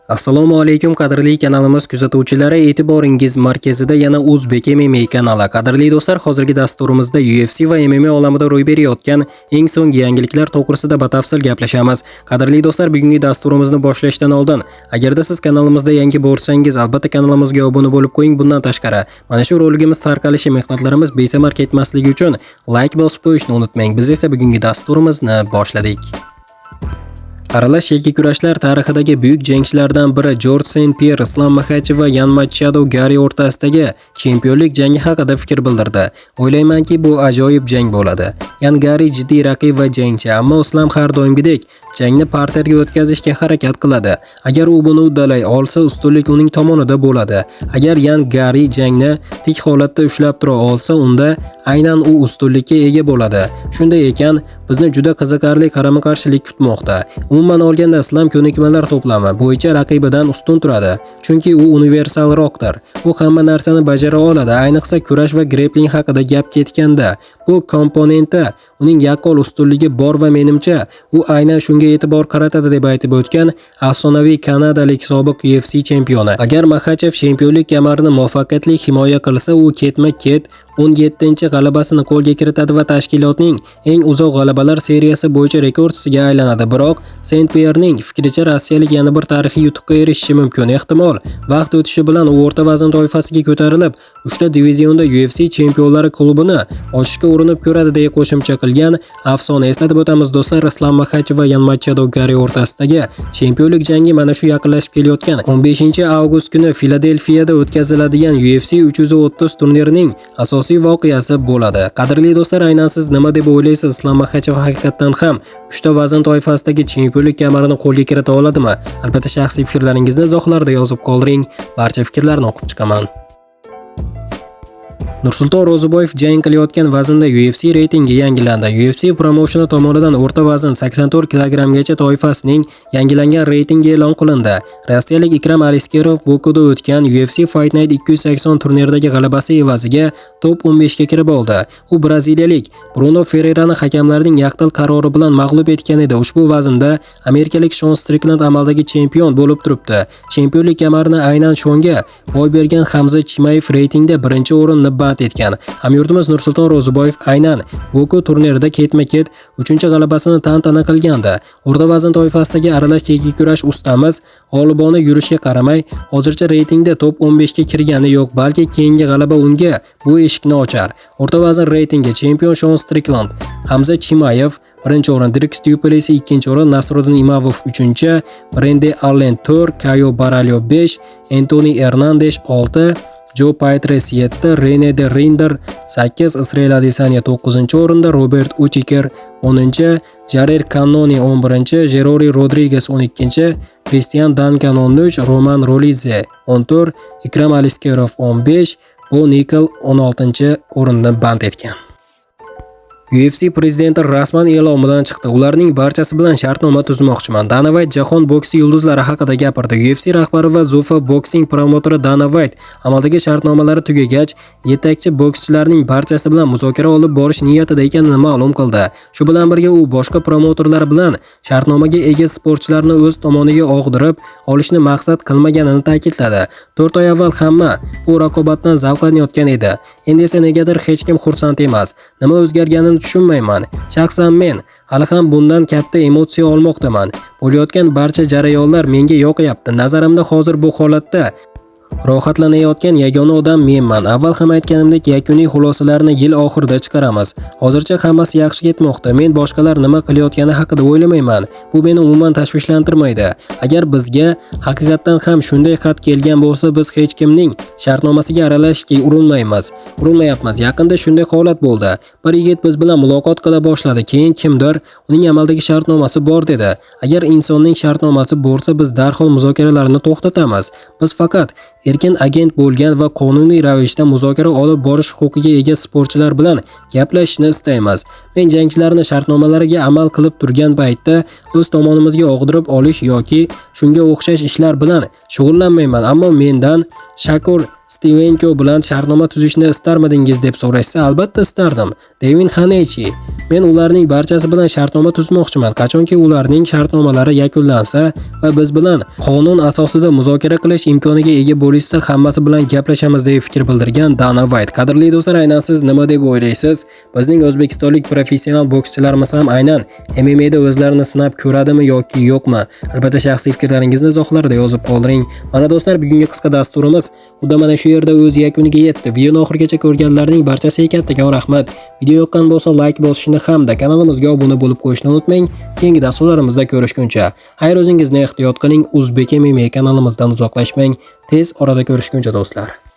Assalomu alaykum, qadrli kanalimiz kuzatuvchilari, e'tiboringiz markazida yana O'zbek MMA kanali. Qadrli do'stlar, hozirgi dasturimizda UFC va MMA olamida ro'y berayotgan eng so'nggi yangiliklar to'g'risida batafsil gaplashamiz. Qadrli do'stlar, bugungi dasturimizni boshlashdan oldin, agarda siz kanalimizda yangi bo'lsangiz, albatta kanalimizga obuna bo'lib qo'ying. Bundan tashqari, mana shu roligimiz tarqalishi, mehnatlarimiz besamar ketmasligi uchun like bosib qo'yishni unutmang. Biz esa bugungi dasturimizni boshladik. Aralash yakkakurashlar tarixidagi buyuk jangchilardan biri Jorj Sent-Pyer Islam Maxachev va Yan Machado Gari o'rtasidagi chempionlik jangi haqida fikr bildirdi. "O'ylaymanki, bu ajoyib jang bo'ladi. Yan Gari jiddiy raqib va jangchi, ammo Islam har doimgidek jangni parterga o'tkazishga harakat qiladi. Agar u buni uddalay olsa, ustunlik uning tomonida bo'ladi. Agar Yan Gari jangni tik holatda ushlab tura olsa, unda aynan u ustunlikka ega bo'ladi. Shunday ekan, bizni juda qiziqarli qarama-qarshilik kutmoqda. Umuman olganda, Islom ko'nikmalar to'plami bo'yicha raqibidan ustun turadi, chunki u universalroqdir. U hamma narsani bajara oladi, ayniqsa kurash va grepling haqida gap ketganda. Bu komponentda uning yaqqol ustunligi bor va menimcha, u aynan shunga e'tibor qaratadi", deb aytib o'tgan afsonaviy kanadalik sobiq UFC chempioni. Agar Maxachev chempionlik kamarini muvaffaqiyatli himoya qilsa, u ketma-ket 17-g'alabasini qo'lga kiritadi va tashkilotning eng uzoq g'alabalar seriyasi bo'yicha rekordchisiga aylanadi. Biroq Sent-Pyerning fikricha, rossiyalik yana bir tarixiy yutuqqa erishishi mumkin. Ehtimol, vaqt o'tishi bilan u o'rta vazn toifasiga ko'tarilib, uchta divizionda UFC chempionlari klubini ochishga urinib ko'radi, deya qo'shimcha qilgan afsona. Eslatib o'tamiz, do'stlar, Islom Maxachev va Yan Machado Gari o'rtasidagi chempionlik jangi mana shu yaqinlashib kelayotgan 15-avgust kuni Filadelfiyada o'tkaziladigan UFC 330 turnirining asosiy voqeasi bo'ladi. Qadrli do'stlar, aynan siz nima deb o'ylaysiz? Islom Maxachev haqiqatdan ham uchta vazn toifasidagi chempionlik kamarini qo'lga kirita oladimi? Albatta, shaxsiy fikrlaringizni izohlarda yozib qoldiring. Barcha fikrlarni o'qib chiqaman. Nursulton Ro'ziboyev jang qilayotgan vaznda UFC reytingi yangilandi. UFC promoutioni tomonidan o'rta vazn 84 kilogrammgacha toifasining yangilangan reytingi e'lon qilindi. Rossiyalik Ikram Aliskerov Bokuda o'tgan UFC Fight Night 280 turniridagi g'alabasi evaziga top 15 ga kirib oldi. U braziliyalik Bruno Ferreirani hakamlarning yakdil qarori bilan mag'lub etgan edi. Ushbu vaznda amerikalik Shon Strickland amaldagi chempion bo'lib turibdi. Chempionlik kamarini aynan Shonga boy bergan Hamza Chimaev reytingda birinchi o'rinni band etgan. Hamyurtimiz Nursulton Ro'ziboyev aynan Boku turnirida ketma-ket 3-g'alabasini tantana qilgandi. O'rta vazn toifasidagi aralash kurash ustamiz g'olibona yurishga qaramay, hozircha reytingda top 15 ga kirgani yo'q, balki keyingi g'alaba unga bu eshikni ochar. O'rta vazn reytingi: chempion Shon Strickland, Hamza Chimaev birinchi o'rin, Drix Duplessis ikkinchi o'rin, Nasruddin Imavov uchinchi, Brendi Allen 4, Kayo Baralyo 5, Entoni Hernandez 6, Jo Paytres 7, Rene de Rinder 8, Israel Adesanya 9-o'rinda, Robert Utiker 10, Jared Cannonier 11, Jerori Rodriguez 12, Kristian Duncan 13, Roman Rolize 14, Ikram Aliskerov 15, Bo Nikel 16 o'rinni band etgan. UFC prezidenti rasman e'lon bilan chiqdi: "Ularning barchasi bilan shartnoma tuzmoqchiman". Dana White jahon boksi yulduzlari haqida gapirdi. UFC rahbari va Zuffa Boxing promoteri Dana White amaldagi shartnomalari tugagach, yetakchi bokschilarning barchasi bilan muzokara olib borish niyatida ekanini ma'lum qildi. Shu bilan birga u boshqa promotorlar bilan shartnomaga ega sportchilarni o'z tomoniga og'dirib olishni maqsad qilmaganini ta'kidladi. "4 oy avval hamma bu raqobatdan zavqlanayotgan edi. Endi esa negadir hech kim xursand emas. Nima o'zgarganini tushunmayman. Shaxsan men hali ham bundan katta emotsiya olmoqdaman. Bo'layotgan barcha jarayonlar menga yoqyapti. Nazarimda, hozir bu holatda rohatlanayotgan yagona odam menman. Avval ham aytganimdek, yakuniy xulosalarni yil oxirida chiqaramiz. Hozircha hammasi yaxshi ketmoqda. Men boshqalar nima qilayotgani haqida o'ylamayman. Bu meni umuman tashvishlantirmaydi. Agar bizga haqiqatdan ham shunday xat kelgan bo'lsa, biz hech kimning shartnomasiga aralashishga urinmaymiz. Urinmayapmiz. Yaqinda shunday holat bo'ldi. Bir yigit biz bilan muloqot qila boshladi. Keyin kimdir uning amaldagi shartnomasi bor dedi. Agar insonning shartnomasi bo'lsa, biz darhol muzokaralarni to'xtatamiz. Biz faqat erkin agent bo'lgan va qonuniy ravishda muzokara olib borish huquqiga ega sportchilar bilan gaplashishni istaymiz. Men jangchilarni shartnomalariga amal qilib turgan paytda o'z tomonimizga og'dirib olish yoki shunga o'xshash ishlar bilan shug'ullanmayman, ammo mendan Shakur Stevenko bilan shartnoma tuzishni istarmidingiz deb so'rashsa, albatta istardim. Devin Haneychi: Men ularning barchasi bilan shartnoma tuzmoqchiman. Qachonki ularning shartnomalari yakunlansa va biz bilan qonun asosida muzokara qilish imkoniga ega bo'lishsa, hammasi bilan gaplashamiz, deb fikr bildirgan Dana White. Qadrli do'stlar, aynan siz nima deb o'ylaysiz? Bizning o'zbekistonlik professional bokschilarimiz ham aynan MMAda o'zlarini sinab ko'radimi yoki yo'qmi? Albatta, shaxsiy fikrlaringizni izohlarda yozib qoldiring. Mana do'stlar, bugungi qisqa dasturimiz xuddi mana shu yerda o'z yakuniga yetdi. Videoni oxirigacha ko'rganlarning barchasiga kattakon rahmat. Video yoqqan bo'lsa, like bosishni hamda kanalimizga obuna bo'lib qo'yishni unutmang. Keyingi dasturlarimizda ko'rishguncha, xayr, o'zingizni ehtiyot qiling. Uzbek MMA kanalimizdan uzoqlashmang. Tez orada ko'rishguncha, do'stlar.